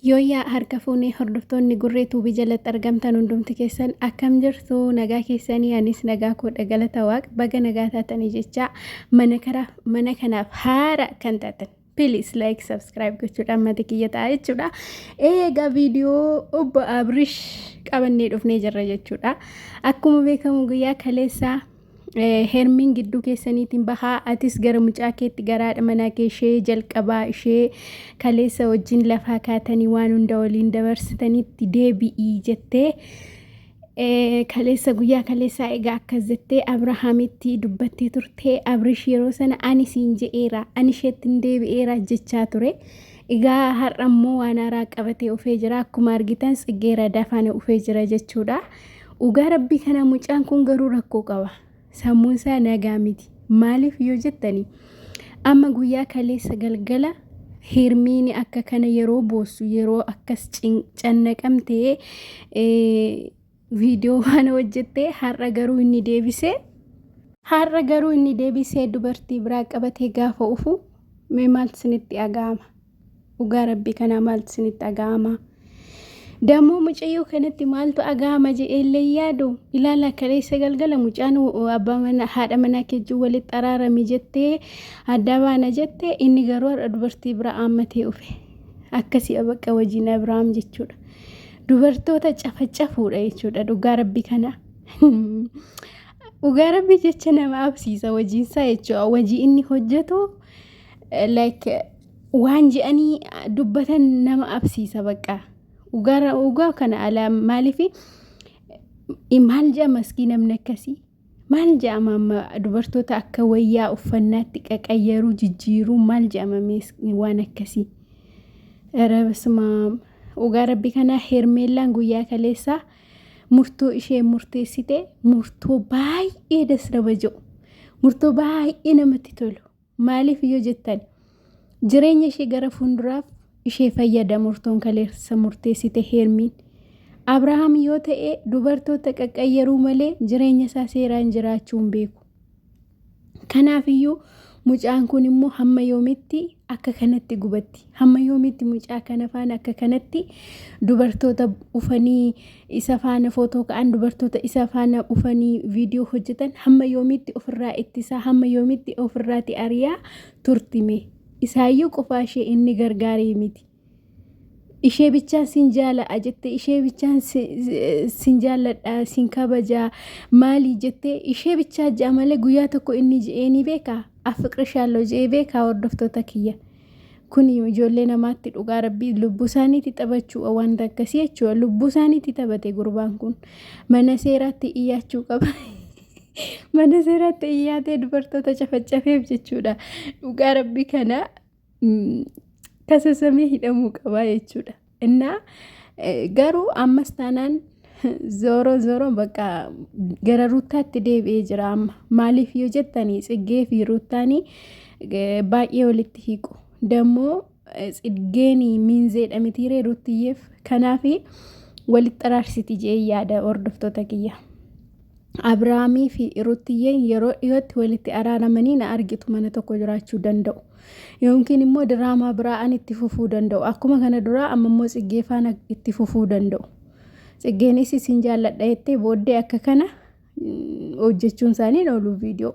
Yooyyaa harka fuunee hordoftoonni Gurree Tuubii jalatti argamtan hundumti keessan akkam jirtu nagaa keessanii anis nagaa koodha galata waaq baga nagaa taatanii jechaa mana karaa mana kanaaf haara kan taatan please like subscribe gochuudhaan maatii kiyya ta'a jechuudha. Eegaa viidiyoo obbo Abrish qabannee dhufnee jirra jechuudha. Akkuma beekamu guyyaa kaleessaa Hermiin gidduu keessaniitiin bahaa atis gara mucaa keetti gara haadha manaa kee ishee jalqabaa ishee kaleessa wajjin lafaa kaatanii waan hunda waliin dabarsitanitti deebi'ii jettee kaleessa guyyaa kaleessaa egaa akkas jettee Abrahaamitti dubbattee turtee Abrish yeroo sana ani siin je'eera ani isheetti hin deebi'eera jechaa ture. Egaa har'a immoo waan haaraa qabatee ufee jira akkuma argitan tsiggee radaa faana ufee jira jechuudha. Dhugaa rabbii kana mucaan kun garuu rakkoo qaba. Sammuun isaa nagaa miti. Maaliif yoo jettani amma guyyaa kaleessa galgala Hermiini akka kana yeroo boossu yeroo akkas cannaqamtee viidiyoo waan hojjette har'a garuu inni deebisee har'a garuu inni deebisee dubartii biraa qabatee gaafa ufu mee maaltu isinitti dhaga'ama? Dhugaa rabbii kanaa maaltu isinitti dhaga'ama? Dammoo mucayyoo kanatti maaltu dhaga'ama jedheellee yaadu ilaala kaleessa galgala mucaan abbaa mana haadha manaa keejjii walitti araarami jettee adda baana jette inni garuu har'a dubartii biraa aammatee dhufe. Akkasii bakka wajjin Abiraam jechuudha. Dubartoota cafacafuudha jechuudha dhugaa rabbii kana. Dhugaa rabbii jecha nama absiisa hojiinsaa jechuudha. Hojii inni hojjetu like waan je'anii dubbatan nama absiisa bakka. Dhugaa dhugaa kana alaa maaliif maal je'a maskii namni akkasii? Maal je'ama amma dubartoota akka wayyaa uffannaatti qaqayyaruu jijjiiruu maal je'ama waan akkasii? Ere basumaam. Dhugaa rabbi kanaa Hermeellaan guyyaa kaleessaa murtoo ishee murteessite murtoo baay'ee das nama jedhu murtoo baay'ee namatti tolu maaliif yoo jettan jireenya ishee gara fuulduraaf ishee fayyada murtoon kaleessa murteessite Heermiin. Abrahaam yoo ta'e dubartoota qaqqayyaruu malee jireenya isaa seeraan jiraachuu hin beeku. Kanaafiyyuu mucaan kun immoo hamma yoomitti akka kanatti gubatti? Hamma yoomitti mucaa kana faana akka kanatti dubartoota ufanii isa faana footoo ka'an, dubartoota isa faana ufanii viidiyoo hojjetan hamma yoomitti ofirraa ittisaa, hamma yoomitti ofirraati ari'aa turtime? Isaayyuu qofaa ishee inni gargaaree miti. Ishee bichaan sin jaala'a jette ishee bichaan sin jaalladha sin kabajaa maalii jettee ishee bichaa ja'a malee guyyaa tokko inni je'ee ni beekaa afiqrishaalloo je'ee beekaa hordoftoota kiyya. Kun ijoollee namaatti dhugaa rabbii lubbuu isaaniitti taphachuu wanta akkasii jechuudha lubbuu isaaniitti taphate gurbaan kun mana seeraatti iyyaachuu qaba. Mana seeraatti iyyaatee dubartoota cafacafeef jechuudha dhugaa rabbii kana. Kasasamee hidhamuu qabaa jechuudha. Innaa garuu ammas taanaan zooroo zooroo bakka gara ruuttaatti deebi'ee jira amma. Maaliif yoo jettanii tsiggee fi ruuttaanii baay'ee walitti hiiqu. Dammoo tsiggeen miinzeedha mitiiree ruuttiyyeef kanaaf walitti araarsiti jedhee yaada hordoftoota kiyya. Abrahaamii fi Ruttiyyeen yeroo dhiyootti walitti araaramanii na argitu mana tokko jiraachuu danda'u. Yookiin immoo diraamaa biraa an itti fufuu danda'u. Akkuma kana duraa amma immoo Tsiggee faana itti fufuu danda'u. Tsiggeenis isin jaalladha jettee booddee akka kana hojjechuun isaanii hin oolu viidiyoo.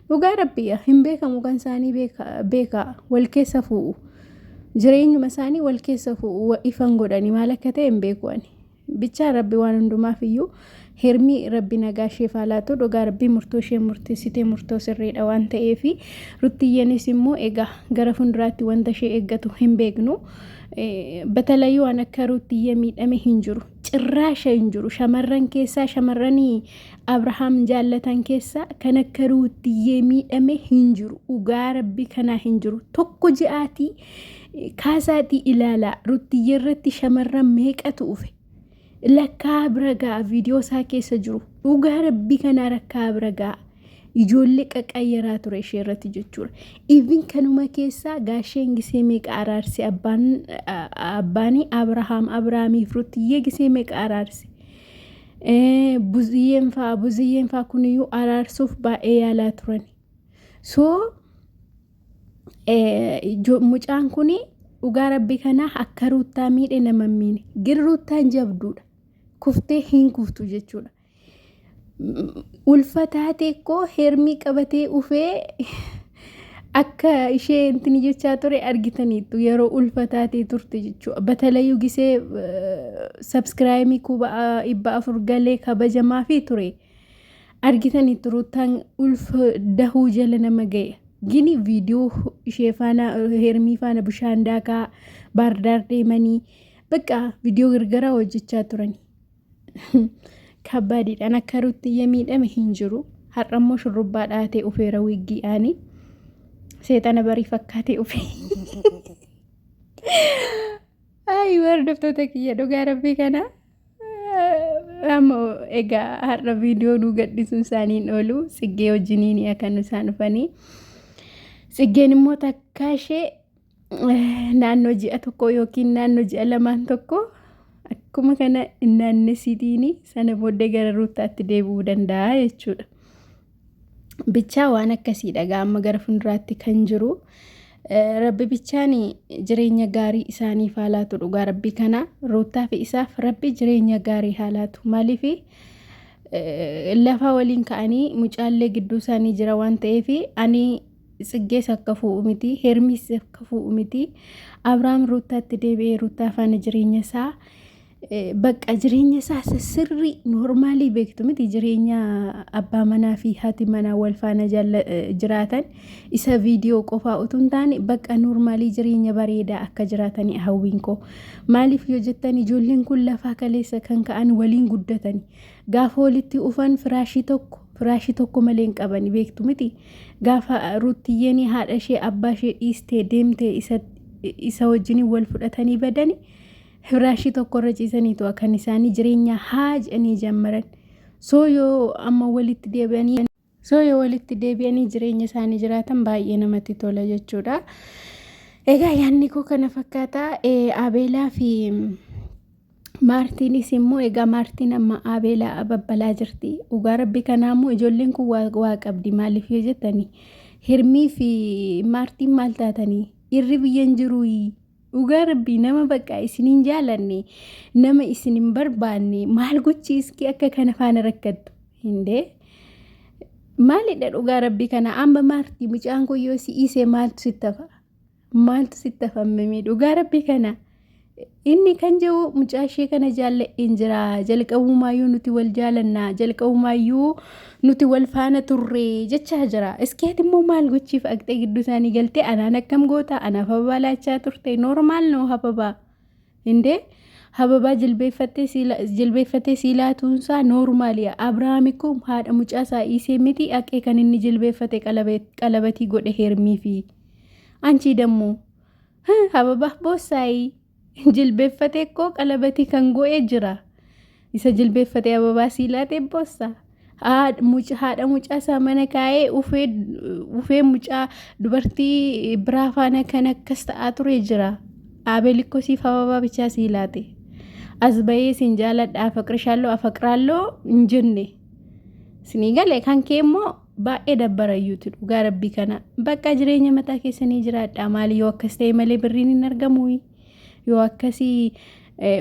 Dhugaa rabbi hin beekamu kan isaanii beekaa wal keessa fu'u. Jireenyuma isaanii wal keessa fu'u ifan godhanii maal akka ta'e hin beeku ani. Bichaa rabbi waan hundumaaf iyyuu Hermii rabbi nagaa isheef haa laatu dhugaa rabbi murtoo isheen murteessite murtoo sirriidha waan ta'eef ruttiyyenis immoo egaa gara fuulduraatti wanta ishee eeggatu hin beeknu batalayyuu waan akka ruttiyyee miidhame hin jiru cirraasha hin jiru shamarran keessaa shamarranii Abrahaam jaallatan keessaa kan akka ruuttiyyee miidhame hin jiru dhugaa rabbi kanaa hin jiru tokko ji'aatii Kaasaatii ilaalaa Ruttiyyee irratti shamarran meeqatu ufe lakkaa bira ga'a viidiyoo isaa keessa jiru dhugaa rabbii kanaa rakkaa bira ga'a ijoollee qaqayyaraa ture ishee irratti jechuudha. Even kanuma keessaa gaasheen gisee meeqa araarse abbaan abbaanii Abrahaam Abrahaamiif Ruttiyyee gisee meeqa araarse. Buziyyeen fa'aa buziyyeen fa'aa kuniyyuu araarsuuf baay'ee yaalaa turan. So mucaan kun Dhugaa rabbi kanaa akka Ruuttaa miidhe nama hin miine. Gin Ruuttaan jabduudha. Kuftee hin kuftu jechuudha. Ulfa taatee koo hermii qabatee ufee akka ishee intini jechaa ture argitaniittu yeroo ulfa taatee turte jechuudha. Batalayuu gisee sabskiraayimii kuba 400 galee kabajamaafii ture. Argitaniittu Ruuttaan ulfa dahuu jala nama ga'e. Gini viidiyoo ishee faana hermii faana bishaan daakaa baardaar deemanii bakka viidiyoo gargaraa hojjechaa turani. Kabbaadiidhaan akka Ruuttiyye miidhame hin jiru. Har'a immoo shurrubbaa dhaatee ufeera wiggii aani. Seexana barii fakkaatee ufe. Ayi hordoftoota kiyya dhugaa rabbii kana. Amma egaa har'a viidiyoo nu gadhiisuun isaanii hin oolu. Tsiggee wajjiniin kan isaan dhufanii. Tsiggeen immoo takkaa ishee naannoo ji'a tokko yookiin naannoo ji'a lamaan tokko akkuma kana naannessitiin sana booddee gara Ruuttaatti deebi'uu danda'a jechuudha. Bichaa waan akkasiidha egaa amma gara fuulduraatti kan jiru. Rabbi bichaan jireenya gaarii isaaniif haa laatu dhugaa rabbi kana Ruuttaa fi isaaf rabbi jireenya gaarii haa laatu. Maaliif lafa waliin ka'anii mucaallee gidduu isaanii jira waan ta'eef ani Tsiggees akka fuudhu miti, Hermiis akka fuudhu miti. Abrahaam Ruuttaatti deebi'ee Ruuttaa faana jireenya isaa bakka jireenya isaa isa sirrii noormaalii beektu miti jireenya abbaa manaa fi haati manaa wal faana jiraatan isa viidiyoo qofaa utuu hin taane bakka noormaalii jireenya bareedaa akka jiraatanii hawwiin koo. Maaliif yoo jettan ijoolleen kun lafaa kaleessa kan ka'an waliin guddatani. Gaafa walitti ufan firaashii tokko firaashii tokko malee hin qabani beektu miti. Gaafa Ruuttiyyeen haadha ishee abbaa ishee dhiistee deemtee isa isa wajjin wal fudhatanii badani firaashii tokko irra ciisaniitu kan isaanii jireenya haa jedhanii jammaran. Soo yoo amma walitti deebi'anii Soo yoo walitti deebi'anii jireenya isaanii jiraatan baay'ee namatti tola jechuudha. Egaa yaadni koo kana fakkaata. Abeelaa fi Maartiinis immoo egaa Maartiin amma Abeelaa babbalaa jirti. Dhugaa rabbi kanaa immoo ijoolleen kun waa qabdi maaliif yoo jettani Hirmii fi Maartiin maal taatanii dhiirri biyya hin jiruuyii. Dhugaa rabbii nama bakka isin hin jaalanne nama isin hin barbaanne maal gochi iskii akka kana faana rakkattu hindee maalidha dhugaa rabbii kana amma maartii mucaan kun yoo si dhiisee maaltu sitti hafa maaltu sitti hafa mimii dhugaa rabbii kana inni kan jiru mucaa ishee kana jaalladheen jira jalqabumaayyuu nuti wal jaalannaa jalqabumaayyuu nuti wal faana turre jechaa jira. Iski ati immoo maal gochiif aqxee gidduu isaanii galtee anaan akkam goota anaaf hababaa laachaa turte noormaal noo hababaa. Indee hababaa jilbeeffattee sii laatuunsaa noormaali. Abrahaam ikkoo haadha mucaa isaa dhiisee miti aqee kan inni jilbeeffate qalabatii godhe heermiifi. Anchii dammoo hababaaf boossaayii. Jilbeeffatee koo qalabatii kan go'ee jira. Isa jilbeeffatee ababaa sii laatee boossa. Haadha mucaa isaa mana kaa'ee ufee mucaa dubartii biraa faana kan akkas ta'aa ture jira. Abeel ikkoo siif ababaa bichaa sii laate. As bahee siin jaaladha afaqrishaalloo afaqraalloo hin jenne. Sinii galee kan kee immoo baay'ee dabbarayyuuti dhugaa rabbii kana. Bakka jireenya mataa keessanii jiraadha maali yoo akkas ta'e malee birriin hin argamu. Yoo akkasii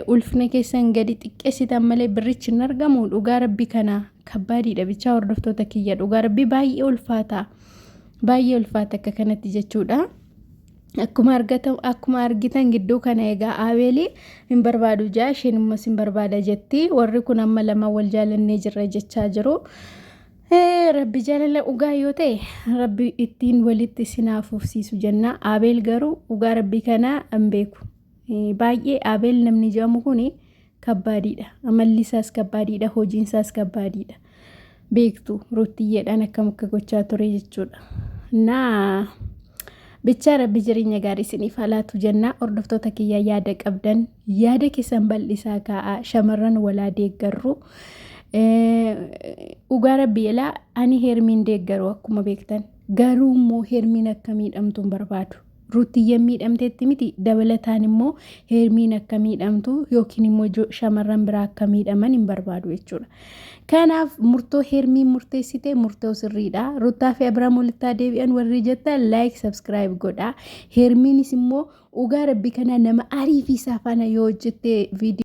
ulfina keessan gadi xiqqeessitan malee birrichi hin argamu dhugaa rabbii kana kabbaadiidha bichaa hordoftoota kiyya dhugaa rabbii baay'ee ulfaata. Baay'ee ulfaata akka kanatti jechuudha. Akkuma argatan akkuma argitan gidduu kana egaa Abeeli hin barbaadu jaa isheen immoo sin barbaada jetti warri kun amma lama wal jaalannee jirra jechaa jiru. Rabbi jaalala dhugaa yoo ta'e rabbi ittiin walitti isin haa fufsiisu jenna. Abeel garuu dhugaa rabbii kanaa hin beeku. Baay'ee Abeel namni jedhamu kun kabbaadiidha. Amalli isaas kabbaadiidha. Hojiin isaas kabbaadiidha. Beektu Ruuttiyyeedhaan akkam akka gochaa ture jechuudha. Naa bichaa rabbi jireenya gaarii isiniif haa laatu jenna. Hordoftoota kiyya yaada qabdan yaada keessan bal'isaa kaa'aa shamarran walaa deeggarru. Dhugaa rabbi elaa ani Hermiin deeggaru akkuma beektan garuu immoo Hermiin akka miidhamtu hin barbaadu. Ruuttiyyeen miidhamteetti miti dabalataan immoo Heermiin akka miidhamtu yookiin immoo shamarran biraa akka miidhaman hin barbaadu jechuudha. Kanaaf murtoo Heermiin murteessite murtoo sirriidha. Ruuttaa fi Abiraam walitti haa deebi'an warri jettan like subscribe godhaa. Heermiinis immoo dhugaa rabbi kana nama ariifiisaa faana yoo hojjette viidiyoo.